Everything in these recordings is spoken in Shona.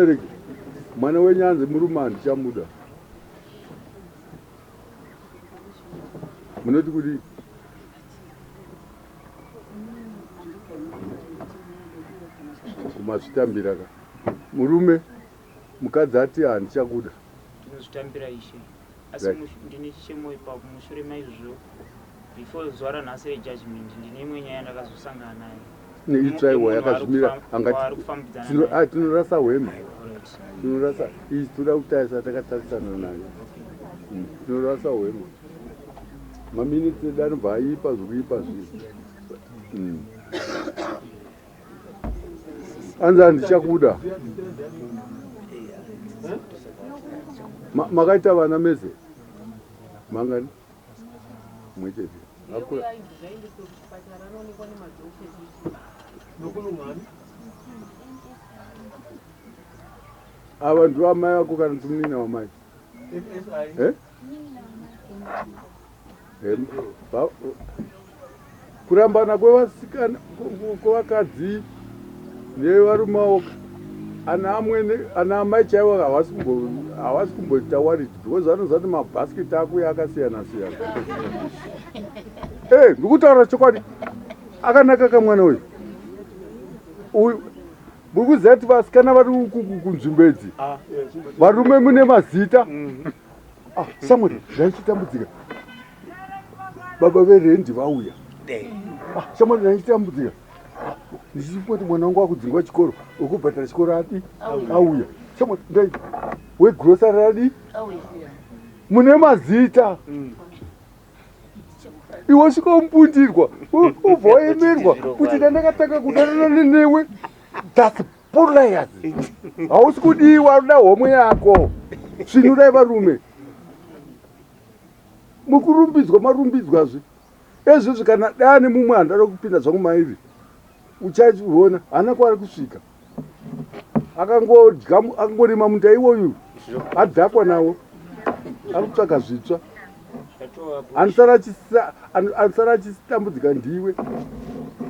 Eric, mwana wenyanzi murume handichamuda. Munoti kudii? Mazvitambira ka. Murume mukadzi ati handichakuda. Tinozvitambira ishe. Asi right. Ndine chichemo ipapo mushure maizvozvo before zuva ranhasi rejudgment ndine imwe nyaya yandakazosangana nayo. Neitsvaiwa yakazvimira angati ah, tinorasa hwema tinorasa iyi tinoda kutarisa takatarisana nayo hmm, tinorasa hwema maminitsi edu anobva aipa zvekuipa zviya hmm. Anzi handichakuda. Makaita vana mese? Mangani? Mumwe chete. Akura. Ava ndivo amai vako kana kuti munin'ina wamai? Eh? Kurambana kwevasikana kwevakadzi nevarume ana amwene ana amai chaivo havasi kumboita worried because vanoziva kuti mabhasiketi akuya akasiyana siyana. Eh, ndikutaura chokwadi akanaka kamwana uyu uyu muri kuziva kuti vasikana vari kunzvimbo idzi ah, varume mune mazita mm. Ah, Samuel, ndaichitambudzika. Baba verendi vauya. Ah, Samuel, ndaichitambudzika. Ndichifunga kuti mwana wangu akudzingwa chikoro, ukubhadhara chikoro adi auya. Samuel, ndai wegrocery adi mune mazita. Mm. Iwe usvika umpundirwa, ubva waemerwa kuti ndandakatanga kudanana newe. That's Purlayers. Hausi kudiwa unoda homwe yako. Svinurai varume. Mukurumbidzwa marumbidzwazve. Ezvizvi kana dani mumwe handada kupinda zvangu mairi. Uchaona hana kwaari kusvika. Akangodya akangorima munda iwoyu. Adhakwa nawo. Ari kutsvaga zvitsva. Anosara achitambudzika ndiwe.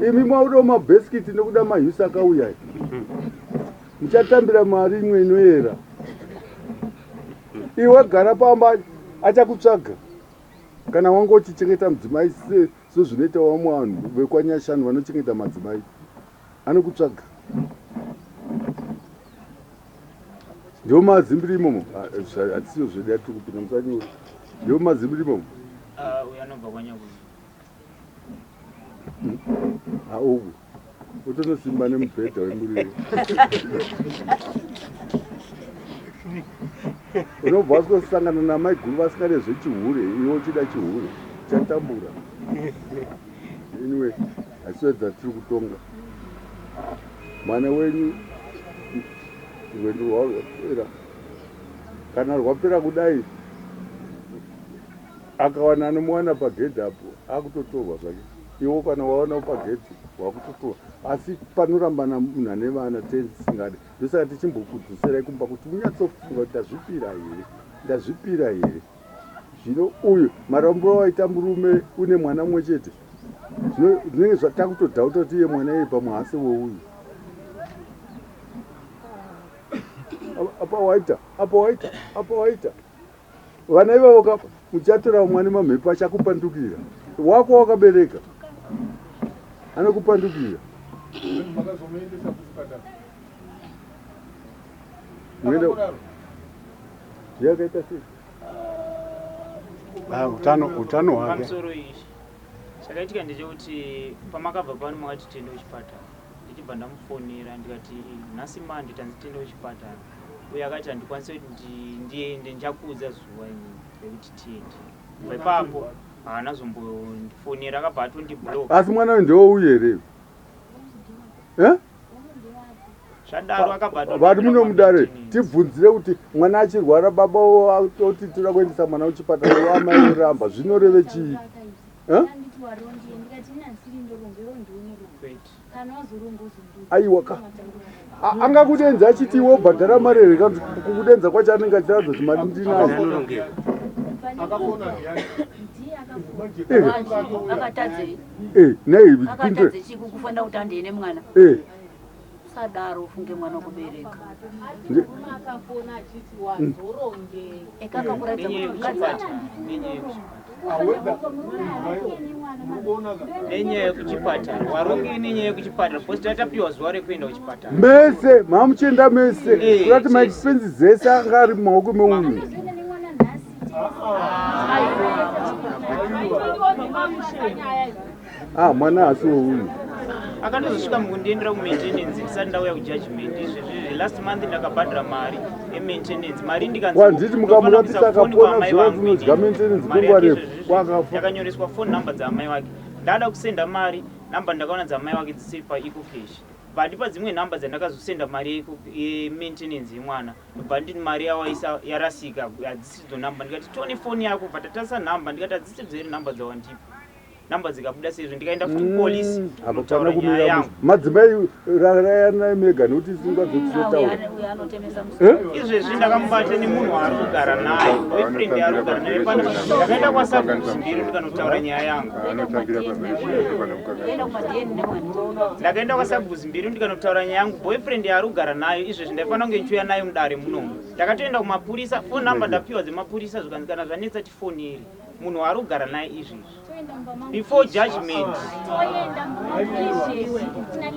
Imi maudawo mabhesikiti nekuda mahusi akauya. Muchatambira mari imwe inoyera. Iwe gara pamba achakutsvaga. Kana wanga uchichengeta mudzimai sezvinoita vamwe vanhu vekwanyashanu vanochengeta madzimai. Anokutsvaga. Ndiwo mazimbiri imomo. Ah, hatisiyo zvedu yatiri kupinda musanyora. Ndiwo mazimbiri imomo. Ah, uyo anobva kwanyakuzi. Ah, uku. Utonosimba nemubhedha wemuriwo. Unobva wasosangana namaiguru vasingade zvechihure iwe uchida chihure. Chatambura. Anyway, hasiyo dzatiri kutonga. Mwana wenyu rwendo rwavo rwapera kana rwapera kudai akawana anomuwana pagedhi apo akutotorwa zvake iwo kana wawana pagedhi wakutotorwa asi panorambana munhu ane vana tesingade ndosaka tichimbokudzoserai kumba kuti unyatsofunga kuti ndazvipira here ndazvipira here zvino uyu marambiro waita murume une mwana mumwe chete zvino zvinenge zvatakutodhauta kuti iye mwana iye pamwe haasi weuyu apa waita apa waita apa waita vana ivavo ka muchatora mwana mamhepo achakupandukira wako wakabereka anokupandukira yakaita sei ah, utano utano hwake pamusoro izvi chakaitika ndechekuti pamakabva pano makati tiende kuchipatara ndichibva ndamufonera ndikati nhasi mande tanzi tiende kuchipatara uye akati handikwanise kuti ndiende ndichakuudza zuva inini rekuti tiende kubva ipapo haana zombondifonera akabva atondiblock asi mwana uyu ndewouyu here eh? Zvadaro akabva vari muno mudare tibvunzire kuti mwana achirwara baba oti toda kuendesa mwana kuchipatara wamai oramba zvinoreve chii eh? Aiwa ka angakudenza achiti iwe obhadhara mari here kana kukudenza kwacho anenge achiratidza kuti mari ndinayo Akatadzei? Eh, nei Akatadze chii kukufanira kuti andiye nemwana? Eh. Sadaro ufunge mwana kubereka. Ekakakuratidza kuti mukadzi Nenyaya yekuchipatara warongei? Nenyaya yekuchipatara, because tatapiwa zuva rekuenda kuchipatara. Mese mamuchienda mese. Kurati maexpenses dzese anga ari mumaoko meuyu. Ah, mwana haasi weuyu. Akatozosvika mukundiendera kumaintenance ndisati ndauya kujudgment. Izvezvizvi last month ndakabhadhara mari yemaintenance, mari. Kwanditi mukamuka tisi akapona zuva tinodya maintenance kwenguva refu kwakafa. Yakanyoreswa phone number dzaamai vake. Ndada kusenda mari, namba ndakaona dzaamai vake dzisiri paEcoCash. Vandipa dzimwe nhamba dzandakazosenda mari yemaintenance yemwana. Ndobva nditi mari yawaisa yarasika, hadzisidzo nhamba. Ndikati tione foni yako, bva tatarisa nhamba, ndikati hadzisidzo here nhamba dzawandipa? Nhamba dzikabuda seizvo, ndikaenda futi kupolisi Apa pana kunotaura nyaya kumira yangu. Madzimai, rayanai mega nekuti singwa dzotizotaura. Uyo anotemesa musoro. Eh? Izvezvi ndakamubata nemunhu waari kugara naye, boyfriend yaari kugara naye pano. Ndakaenda kwasabhuku mbiri ndikanotaura nyaya yangu. Anotambira Enda kumadheni nemwana. Ndakaenda kwasabhuku mbiri ndikanotaura nyaya yangu. Boyfriend yaari kugara nayo izvezvi ndaifanira kunge ndichiuya nayo mudare munomu. Ndakatoenda kumapurisa, phone number ndapiwa dzemapurisa, zvikanzi kana zvanetsa tifoneri munhu waari kugara naye izvezvi before judgment.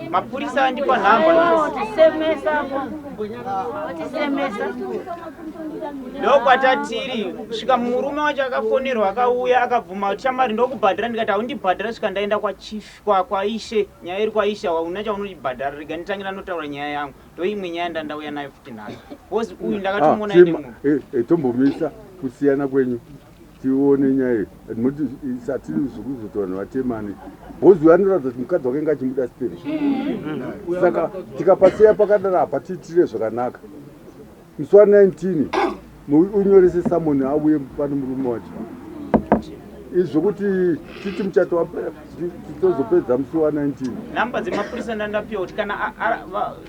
Mapurisa andipa nhamba. Tisemesa, tisemesa. Ndokwatatiri kusvika murume wacho akafonerwa, akauya, akabvuma kuti shamari ndokubhadhara. Ndikati haundibhadhara svika ndaenda kwachief, kwaishe. Nyaya iri kwaishe, hauna chaunondibhadhara. Rega nditange ndanotaura nyaya yangu. Ndoimwe nyaya ndandauya nayo futi nhasi, because uyu ndakatomuona ine munhu. Tombomisa kusiyana kwenyu tione nyaya iyi. Noti satiri zvekuzoti vanhu vatemane, because uyu anoratidza kuti mukadzi wake ngachimuda siteri. Saka tikapasiya pakadaro hapatiitire zvakanaka. Musi wa19 unyorese summon, auye pano murume wacho. Izvo kuti titi muchato wapera, titozopedza musi wa19. Nhamba dzemapurisa ndandapiwa kuti kana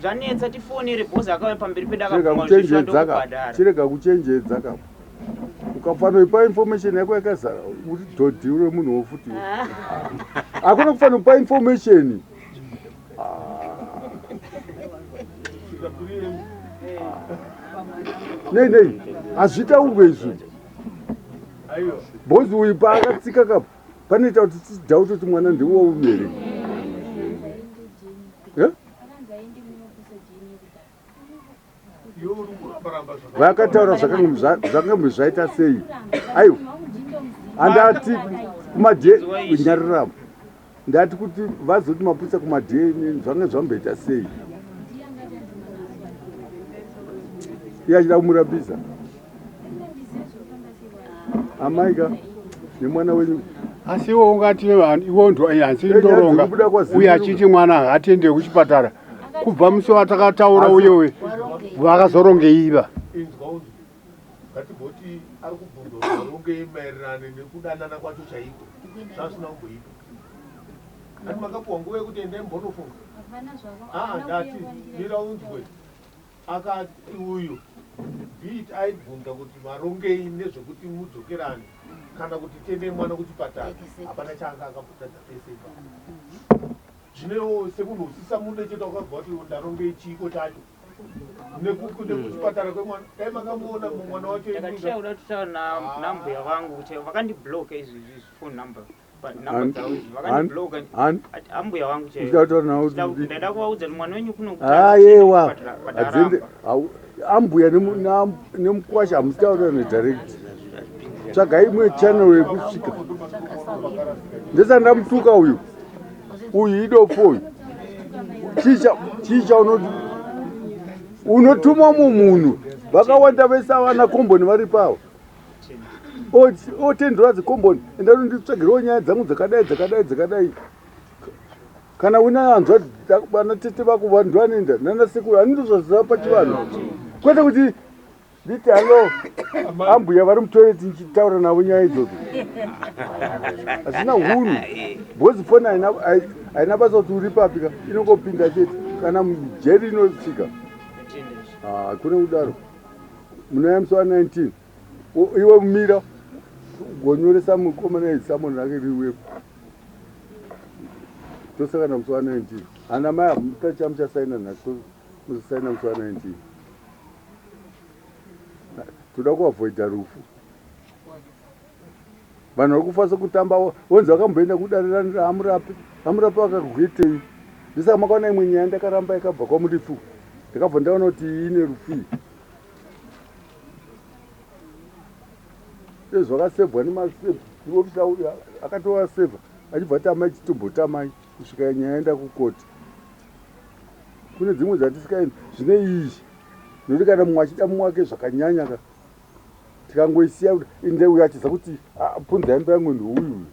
zvanetsa tifonere, because akauya pamberi pedu Chirega akabvuma kuti kuchenjedza ka. ndokubhadhara. Chirega kuchenjedza ka. Ukafanoipa information yako yakazara, uri dhodhi remunhu wofuti. Hakuna kufanira kupa information. Nei nei, hazvitaurwe izvi, because uyu paakatsika kapo panoita kuti tidhaute kuti mwana ndewauyu here. Eh? Vakataura zvakanga zvaita sei? Aiwa, handati kumadhe nyararamo. Ndati kuti vazoti mapurisa kumaDNA zvanga zvamboita sei? Iye achida kumurapisa amaika nemwana wenyu. Asi iwe ungati iwe ndo hansi ndoronga. Dzikubuda kwaZimbi. Uye achiti mwana hatiende kuchipatara kubva musi watakataura uyewe, vakazorongeiva? Inzwa unzwa, ngatimboti ari kubvunzwa kuti varongei maererano nekudanana kwacho chaiko, zvasina kumboipa. Ati makapuwa nguva yekuti endai mbonofunga. Aa, ndati mira unzwe. Akati uyu bit aibvunza kuti varongei nezvekuti mudzokerane kana kuti tiendei mwana kuchipatara. Hapana chaanga akambotadza pese ipapo. Zvinewo semunhu usisamude chete wakabva kuti ndarongei chiiko chacho nekuchipatara kwemwana, dai makamuona mwana wacho. Ndakatira kuda kutaura nambuya vangu kuti vakandibloka izvezvi phone number, namba dzavo izvi vakandibloka. Ambuya vangu. Uchida kutaura navo? Ndaida kuvaudza kuti mwana wenyu kuno. Ayewa, hadzinde ambuya nemukwasha hamusitaura nedirect. Tsvagai imwe channel yekusvika. Ndesati ndamutuka uyu, uyu idofo uyu. Chicha unotuma munhu, vakawanda vese avana komboni vari pavo. Otendera dzikomboni, enda nditsvagirewo nyaya dzangu dzakadai dzakadai dzakadai. Kana una hanzwa, vana tete vako vanhu vanoenda nana sekuru anondozvaziva pachivanhu, kwete kuti nditi hello ambuya vari mutoilet ndichitaura navo nyaya idzodzo. Hazvina hunhu, because foni haina basa kuti uri papi ka, inongopinda chete. Kana mujeri inosvika. Hakuna kudaro. Munaya musi wa19 iwe mira gonyoresa mukomana summon rake riwepo, tosakana musi wa19. Ana mai hamutacha muchasaina nhasi, muzosaina musi wa 19. Toda kuavoida rufu. Vanhu vari kufa sekutamba, wonzi vakamboenda kudare raamurape, amurape vakakuitei? Ndisaka makaona imwe nyaya ndakaramba yakabva kwamurifu, ndakabva ndaona kuti iyi ine rufu iyi. Zvakasevhwa nemaofisa akatovasevha achibva ati amai chitombotamai kusvika nyaya yaenda kukoti. Kune dzimwe dzatisingaendi zvine iyi, nokuti kana mumwe achida mumwe wake zvakanyanya ka, tikangoisiya inde uyo achiza kuti punza hembe yangu ndouyu uyu,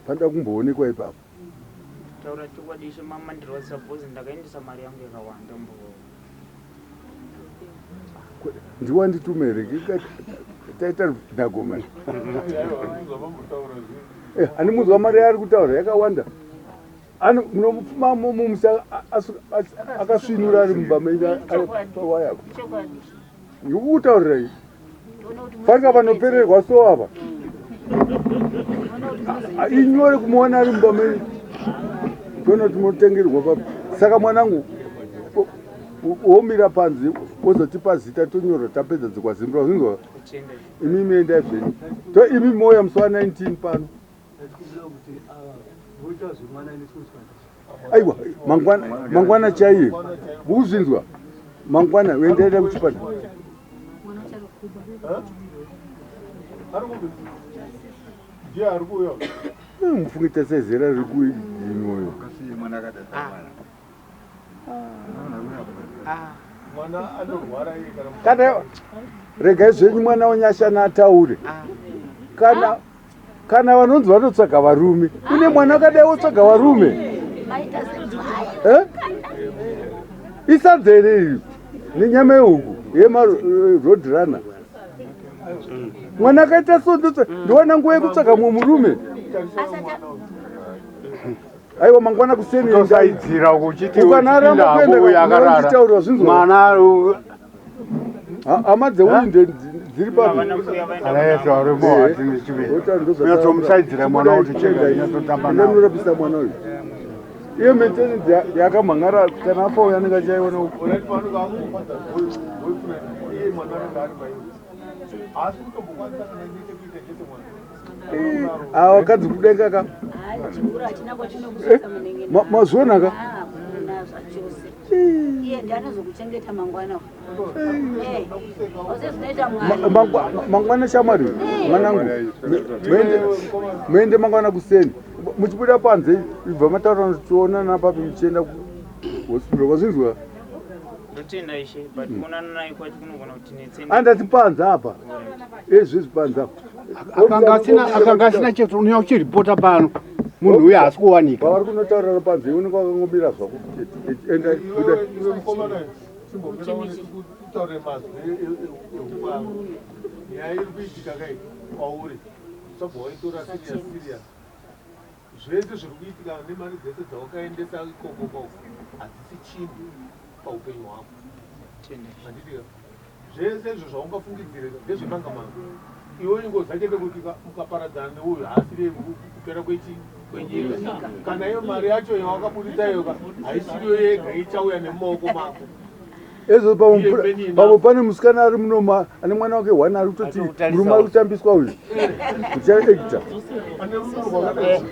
panoda kumboonekwa ipapo. Taura chokwadi ishe, mama ndirwadzisa bhozi, ndakaendesa mari yangu yakawanda mbo. Ndiwanditume here? Taita nagoma handimunzwa mari yaari kutaura yakawanda. Munomupfuma mumusa akasvinura ari mumba menyu pawayako. Ndikukutaurirai fanga vanopererwa so ava inyore kumuona ari mumba menyu, toona kuti munotengerwa papi. Saka mwanangu, womira panze wozotipa zita tonyora, tapedza dzikwazimbira zvinzwa. Imimi endai zvenyu, to imi moya musi wa 19 pano. Aiwa, mangwana, mangwana chaiye mukuzvinzwa, mangwana uendaenda kuchipatara. Mufunge tasezera riri kuidinoyo. Kana regai zvenyu mwana wenyashana ataure. Kana vanonzi vanotsvaga varume, une mwana akadai wotsvaga varume, isadza here iyi nenyama yehuku yemaroad runner? Mwana akaita so, ndowana nguva yekutsvaga mumwe murume? Aiwa, mangwana kuseni. Tosaidzira uchiti Ukanaramba kuenda akarara nditaurira zvinzwa. Mwana Hama dzeuyu dziri papi? Nyatsomusaidzira mwana kuti chega nyatsotamba nawo. Anorapisa mwana uyu, iyo maintenance yakamhangara kana afa uyu anenge achaiona uku. Asi kutombokwanisa kana nechekuita chete mwana. Ava vakadzi kudenga ka. Mazviona ka? Iye ndiye anozokuchengeta mangwana, ose zvinoita Mwari. Mangwana shamwari, mwanangu, muende mangwana kuseni, muchibuda panze ibva mataura tionana papi muchienda kuhospital, wazvinzwa? Ndotenda ishe, but kuonana naye kwacho kunogona kuti netseni. Andati panze apa, ezvezvi panze apa. Akanga asina cheto unoya uchiripota pano, munhu uyo haasi kuwanika. Pavari kunotaurira panze, unenge wakangomira zvako chete. Enda, buda. Iwe mukomana, chimbomira kutaure mazwi ehukama. Nyaya iri kuitika kai kwauri, usabva waitora serious serious. Zvese zviri kuitika nemari dzese dzawakaendesa ikoko koko hadzisi chinhu paupenyu hwako. Handitika zvese izvo zvaungafungidzire ndezvemanga manga. Iwe ingoziva chete kuti mukaparadzana neuyu haasiri kupera kwenyika. Kana iyo mari yacho yawakabudisa iyo ka, haisiriyo yega ichauya nemumaoko mako. Ezvo pamwe pane musikana ari munoma ane mwana wake one ari kutoti murume ari kutambiswa uyu uchaekta. Ane rudo rwakadai.